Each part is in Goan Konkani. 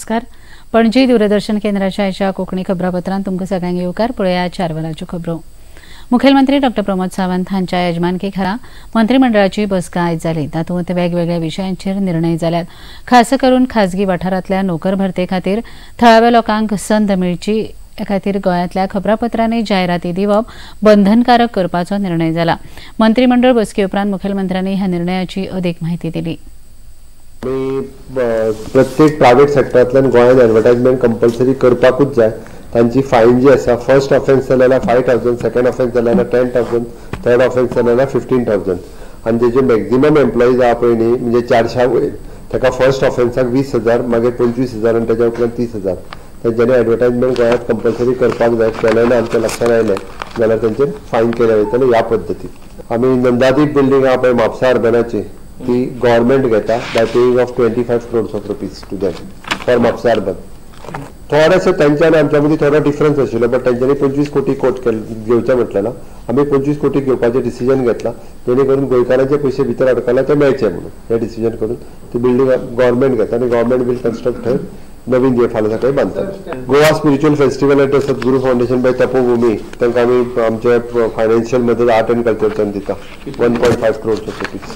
नमस्कार. पणजी दूरदर्शन केंद्राच्या आयच्या कोंकणी खबरापत्रांत तुमकां सगळ्यांक येवकार. पळया 4 वरांच्यो खबरो. मुखेलमंत्री डॉ प्रमोद सावंत हांच्या यजमानकी खाला मंत्रिमंडळाची बसका आयज जाली. तातूंत वेगवेगळ्या विशयांचेर निर्णय जाल्यात. खास करून खाजगी वाठारांतल्या नोकर भरते खातीर थळाव्या लोकांक संद मेळची हे खातीर गोंयांतल्या खबरापत्रांनी जायराती दिवप बंधनकारक करपाचो निर्णय जाला. मंत्रिमंडळ बसके उपरांत मुखेलमंत्र्यांनी ह्या निर्णयाची अदीक म्हायती दिली. प्रत्येक प्रायव्हेट सेक्टरांतल्यान गोंयांत एडवर्टायजमेंट कंपल्सरी करपाकूच जाय. तांची फायन जी आसा, फर्स्ट ऑफेन्स जाल्यार 5,000, सेकंड ऑफेन्स जाल्यार 10,000, थर्ड ऑफेन्स जाल्यार 15,000. आनी जेजे मॅक्झिमम एम्प्लॉईज आहा पळय न्ही, म्हणजे 400 वयर, ताका फर्स्ट ऑफेन्साक 20,000, मागीर 25,000 आनी ताच्या उपरांत 30,000. तेंच्यांनी एडवर्टायजमेंट गोंयांत कंपल्सरी करपाक जाय. केलें ना आमच्या लक्षांत आयलें जाल्यार तेंचेर फायन केलें वयतलें. ह्या पद्दतीन आमी नंदादीप बिल्डींग आहा पळय म्हापसा अर्बनाची, ती गव्हर्मेंट घेता by paying of 25 crores of rupees to them for Mapusa urban. थोडेशे तेंच्या आनी आमच्या मदीं थोडो डिफरन्स आशिल्लो, बट तेंच्यांनी 25 कोटी कोट घेवचें म्हटलें ना. आमी 25 कोटी घेवपाचें डिसिजन घेतलां, जेणे करून गोंयकारांचे पयशे भितर अडकला ते मेळचे म्हणून. हें डिसिजन करून ती बिल्डींग गव्हर्मेंट घेता आनी गव्हर्मेंट बील कन्स्ट्रक्ट थंय नवीन जे फाल्यां सकाळी बांदतले. Goa spiritual festival at Sadguru foundation by Tapobhumi, तांकां आमी आमचे फायनान्शियल मदत आर्ट अँड कल्चरच्यान दिता 1.5 क्रोर्स ऑफ रुपीज.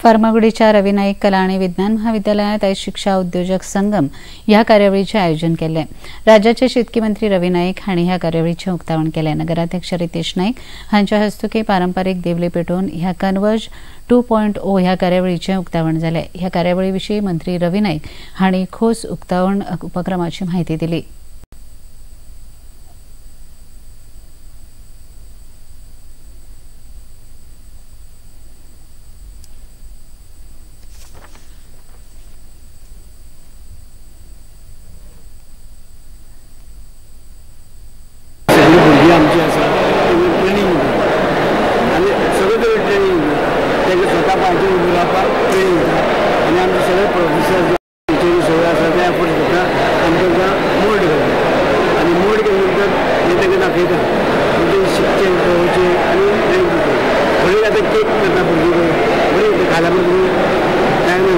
फार्मागुडीच्या रवी नाईक कला आणि विज्ञान महाविद्यालयात आयज शिक्षा उद्योजक संगम ह्या कार्यावळीचें आयोजन केल्लें. राज्याचे शेतकी मंत्री रवी नाईक हांणी ह्या कार्यावळीचें उक्तावण केलें. नगराध्यक्ष रितेश नाईक हांच्या हस्तुकीं पारंपारीक देवली पेटोवन ह्या कन्वर्ज 2.0 ह्या कार्यावळीचें उक्तावण जालें. ह्या कार्यावळी विशीं मंत्री रवी नाईक हांणी खोस उक्तावण उपक्रमाची म्हायती दिली. आमची आसा ट्रेनींग दिता आनी सगळे तरेन ट्रेनींग दिता. तांकां स्वता पांयचेर उबे रावपाक ट्रेनींग दिता आनी आमचे सगळे प्रोफेसर टिचरी सगळे आसा ते एफर्ट घेता आनी तांकां मोल्ड करता आनी मोल्ड केले नंतर हे तांकां दाखयता म्हणजे शिकचें पळोवचें आनी ट्रेन दिता. बरी आतां केक करता भुरगीं, बरी खाल्या भुरगीं काय ना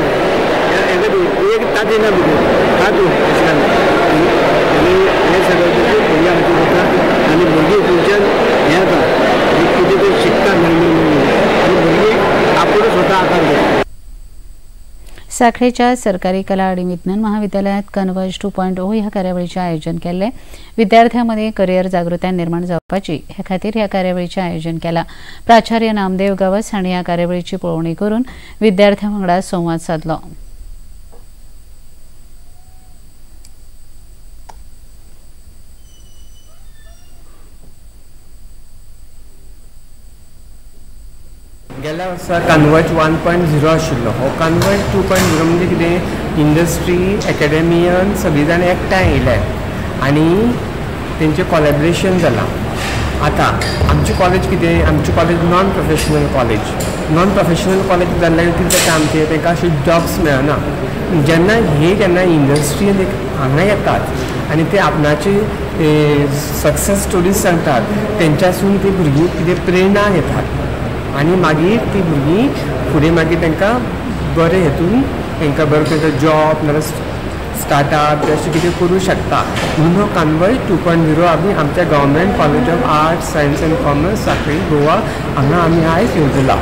एका एक तातें ना भितर खातो अशें घालता आनी हें सगळें भुरग्यां खातीर जाता आनी भुरगीं हितूंच्यान हें जाता कितें तें शिकता नवीन नवीन आनी भुरगीं आपूण स्वता आकार घेता. साखळेच्या सरकारी कला आणि विज्ञान महाविद्यालयात कन्वर्ज 2.0 ह्या कार्यावळीचें आयोजन केल्लें. विद्यार्थ्यां मदीं करियर जागृताय निर्माण जावपाची हे खातीर ह्या कार्यावळीचें आयोजन केलां. प्राचार्य नामदेव गवस हांणी ह्या कार्यावळीची पळोवणी करून विद्यार्थ्यां वांगडा संवाद सादलो. गेल्या वर्सा कन्वर्ज 1.0 आशिल्लो. हो कन्वर्ज 2.0 म्हणजे कितें, इंडस्ट्री एकेडमियन सगळीं जाणां एकठांय येयले आनी तेंचें कॉलेबरेशन जालां. आतां आमची कॉलेज कितें, आमची college non professional college. Non professional college जाल्ल्यान कितें जाता आमचें, तांकां अशें जॉब्स मेळना. जेन्ना हे जेन्ना इंडस्ट्रीन हांगा येतात आनी ते आपणाची सक्सेस स्टोरीज सांगतात, तेंच्यासून ती भुरगीं कितें प्रेरणा घेतात आनी मागीर ती भुरगीं फुडें मागीर तांकां बरें हेतून तांकां बरो तांचो जॉब नाजाल्यार स्टार्टअप अशें कितें करूं शकता. म्हणून हो कन्वर्ज 2.0 आमी आमच्या government college of arts science and commerce Sanquelim Goa हांगा आमी आयज येवजला.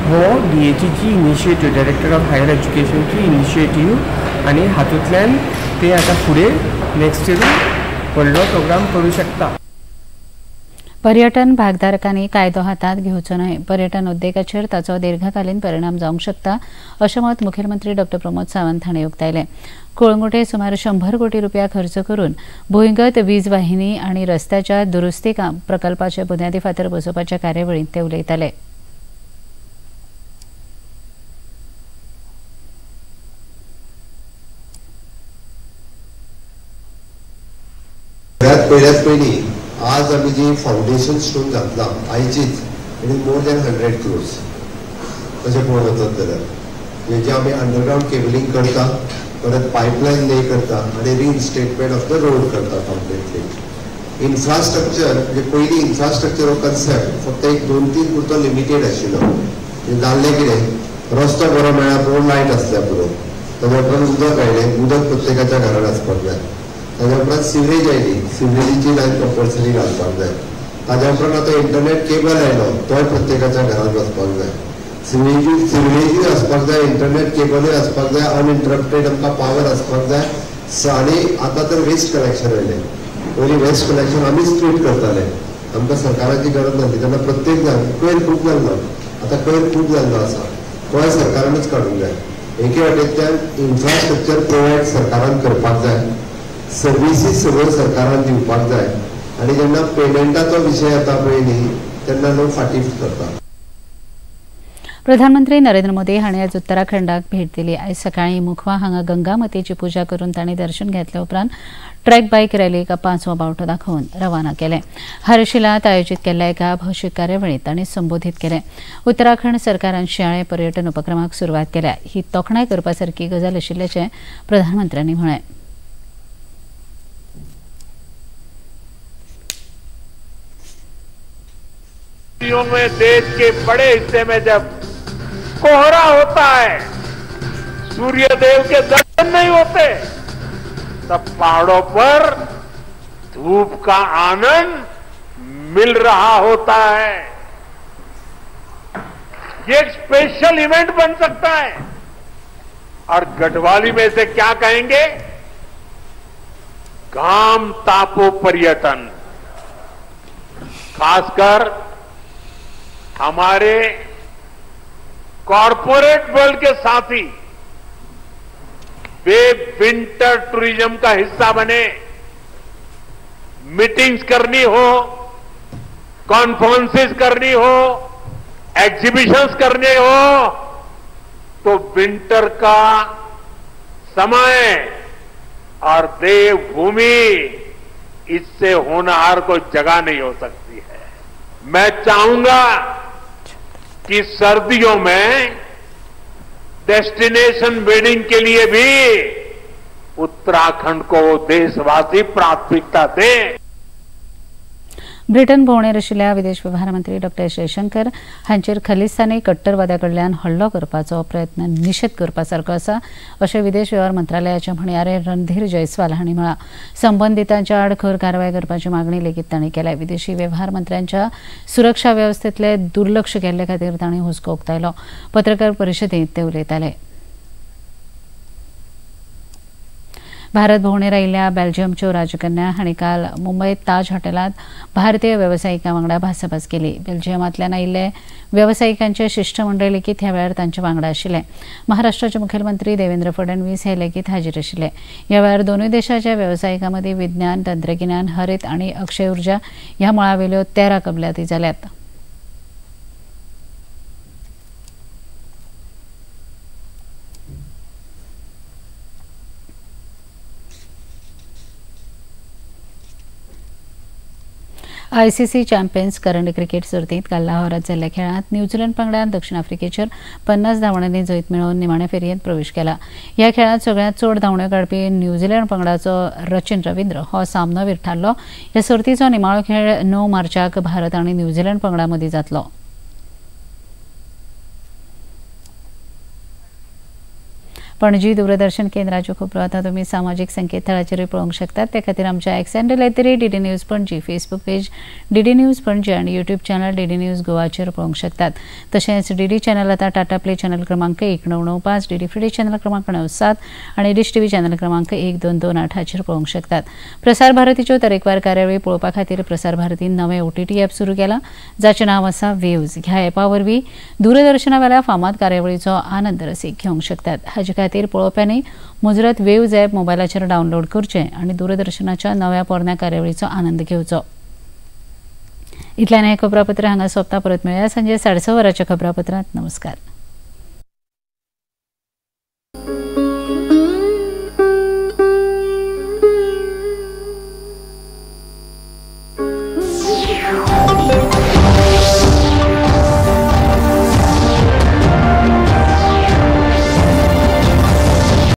हो डीएचईची इनिशिएटीव, डायरेक्टर ऑफ हायर एज्युकेशनची इनिशिएटीव आनी हातूंतल्यान ते आतां फुडें नेक्स्ट इयर व्हडलो प्रोग्राम करूं शकता. पर्यटन भागधारकांनी कायदो हातांत घेवचो न्हय. पर्यटन उद्देगाचेर ताचो दीर्घकालीन परिणाम जावंक शकता अशें मत मुखेलमंत्री डॉ प्रमोद सावंत हांणी उक्तायलें. कळंगूटे सुमार 100 कोटी रुपया खर्च करून भुंयगत वीज वाहिनी आनी रस्त्याच्या दुरुस्ती काम प्रकल्पाचे बुन्यादी फातर बसोवपाच्या कार्यावळींत ते उलयताले. सगळ्यात पयलीं आज आमी जी फावंडेशन स्टोन घातला आयचीच, it is more than 100 crores तशें पळोवंक वचत जाल्यार. म्हणजे आमी अंडरग्रावंड केबलिंग करता, परत पायपलायन ले करता आनी रिइन्स्टेटमेंट ऑफ the road करता कम्प्लिटली. इन्फ्रास्ट्रक्चर म्हणजे पयलीं इन्फ्रास्ट्रक्चर हो कन्सेप्ट फक्त एक 2-3 पुरतो लिमिटेड आशिल्लो. जाल्लें कितें, रस्तो बरो मेळ्ळा पुरो, लायट आसल्या पुरो. ताज्या उपरांत उदक आयलें, उदक प्रत्येकाच्या घरान आसपाक जाय. ताज्या उपरांत सिवरेज आयली, सिवरेजीची लायन कंपल्सरी घालपाक जाय. ताज्या उपरांत आतां इंटरनेट केबल आयलो, तोय प्रत्येकाच्या घरान वचपाक जाय. सिवरेजूय आसपाक जाय, इंटरनेट केबलूय आसपाक जाय, अनइंटरप्टेड आमकां पावर आसपाक जाय. आनी आतां तर वेस्ट कलेक्शन आयलें. पयलीं वेस्ट कलेक्शन आमीच ट्रीट करताले, आमकां सरकाराची गरज नासली. तेन्ना प्रत्येक जाण कोयर खूब जाल्लो, आतां कोयर खूब जाल्लो आसा, तोय सरकारानूच काडूंक जाय. एके वाटेंतल्यान इन्फ्रास्ट्रक्चर प्रोवायड सरकारान करपाक जाय, सर्विसीस सगळ्यो सरकारान दिवपाक जाय. आनी जेन्ना पेमेंटाचो विशय येता पळय न्ही तेन्ना लोक फाटीं करता. प्रधानमंत्री नरेंद्र मोदी हांणी आज उत्तराखंडाक भेट दिली. आयज सकाळीं मुखवा हांगा गंगा मातेची पुजा करून तांणी दर्शन घेतले उपरांत ट्रॅक बायक रॅलीक 5वो बावटो दाखोवन रवाना केले. हर्शिलांत आयोजीत केल्ल्या एका भौशीक कार्यावळींत तांणी संबोधीत केलें. उत्तराखंड सरकारान शिंयाळे पर्यटन उपक्रमाक सुरवात केल्या, ही तोखणाय करपा सारकी गजाल आशिल्ल्याचें प्रधानमंत्र्यांनी म्हळें. में देश के बड़े हिस्से में जब कोहरा होता है, सूर्य देव के दर्शन नहीं होते, तब पहाड़ों पर धूप का आनंद मिल रहा होता है। ये एक स्पेशल इवेंट बन सकता है। और गढ़वाली में से क्या कहेंगे, घाम तापो पर्यटन, खासकर हमारे कॉरपोरेट वर्ल्ड के साथी वे विंटर टूरिज्म का हिस्सा बने। मीटिंग्स करनी हो, कॉन्फ्रेंसेस करनी हो, एग्जीबिशंस करने हो, तो विंटर का समय और देवभूमि इससे होनहार को जगह नहीं हो सकती है। मैं चाहूंगा कि सर्दियों में डेस्टिनेशन वेडिंग के लिए भी उत्तराखंड को देशवासी प्राथमिकता दें। ब्रिटन भोंवडेर आशिल्ल्या विदेश वेव्हार मंत्री डॉ जयशंकर हांचेर खलिस्तानी कट्टरवाद्या कडल्यान हल्लो करपाचो प्रयत्न निशेध करपा सारको आसा अशें विदेश वेव्हार मंत्रालयाचे म्हणयारे रणधीर जयस्वाल हांणी म्हळां. संबंदितांच्या आड खर कारवाय करपाची मागणी लेगीत तांणी केल्या. विदेशी वेव्हार मंत्र्यांच्या सुरक्षा वेवस्थेंतले दुर्लक्ष केल्ले खातीर तांणी हुस्को उक्तायलो. पत्रकार परिशदेंत ते उलयताले. भारत भोंवडेर आयिल्ल्या बेल्जियमच्यो राजकन्या हांणी काल मुंबयत ताज हॉटेलांत भारतीय वेवसायिकां वांगडा भासाभास केली. बेल्जियमांतल्यान आयिल्ले वेवसायिकांचे शिश्टमंडळ लेगीत ह्या वेळार तांचे वांगडा आशिल्ले. महाराष्ट्राचे मुखेलमंत्री देवेंद्र फडणवीस हे लेगीत हाजीर आशिल्ले. ह्या वेळार दोनूय देशाच्या वेवसायिकां मदीं विज्ञान, तंत्रगिन्यान, हरीत आनी अक्षय उर्जा ह्या मळावेल्यो 13 कबलाती जाल्यात. आयसीसी चॅम्पियन्स करंड क्रिकेट सर्तींत काल लाहोरात जाल्ल्या खेळांत न्यूझीलंड पंगडान दक्षिण आफ्रिकेचेर 50 धांवड्यांनी जैत मेळोवन निमाण्या फेरयेंत प्रवेश केला. ह्या खेळांत सगळ्यांत चड धांवड्यो काडपी न्यूझीलंड पंगडाचो रचिन रवींद्र हो सामनोवीर थारलो. ह्या सर्तीचो निमाणो खेळ 9 मार्चाक भारत आनी न्यूझीलंड पंगडा मदीं जातलो. पणजी दूरदर्शन केंद्राच्यो खबरो आतां तुमी सामाजीक संकेतथळाचेरूय पळोवंक शकतात. ते खातीर आमच्या X handle @DD News Panaji, Facebook page DD News Panaji आनी यूट्यूब चॅनल डीडी न्यूज गोवाचेर पळोवंक शकतात. तशेंच डीडी चॅनल आतां टाटा प्ले चॅनल क्रमांक 1995, डीडी फ्री चॅनल क्रमांक 97 आनी डिश टीव्ही चॅनल क्रमांक 1228 हाचेर पळोवंक शकतात. प्रसार भारतीच्यो तरेकवार कार्यावळी पळोवपा खातीर प्रसार भारतीन नवें ओटीटी ॲप सुरू केलां, जाचें नांव आसा वेव्ज. ह्या ॲपा वरवीं दूरदर्शना वेल्या फामाद कार्यावळीचो आनंद रसीक घेवंक शकतात. हाचे खातीर पळोवप्यांनी मुजरत वेव्ज ॲप मोबायलाचेर डावनलोड करचें आनी दूरदर्शनाच्या नव्या पोरण्या कार्यावळीचो आनंद घेवचो. इतल्यान हें खबरापत्र हांगा सोंपता. परत मेळया सांजे 6:30 वरांच्या खबरापत्रांत. नमस्कार.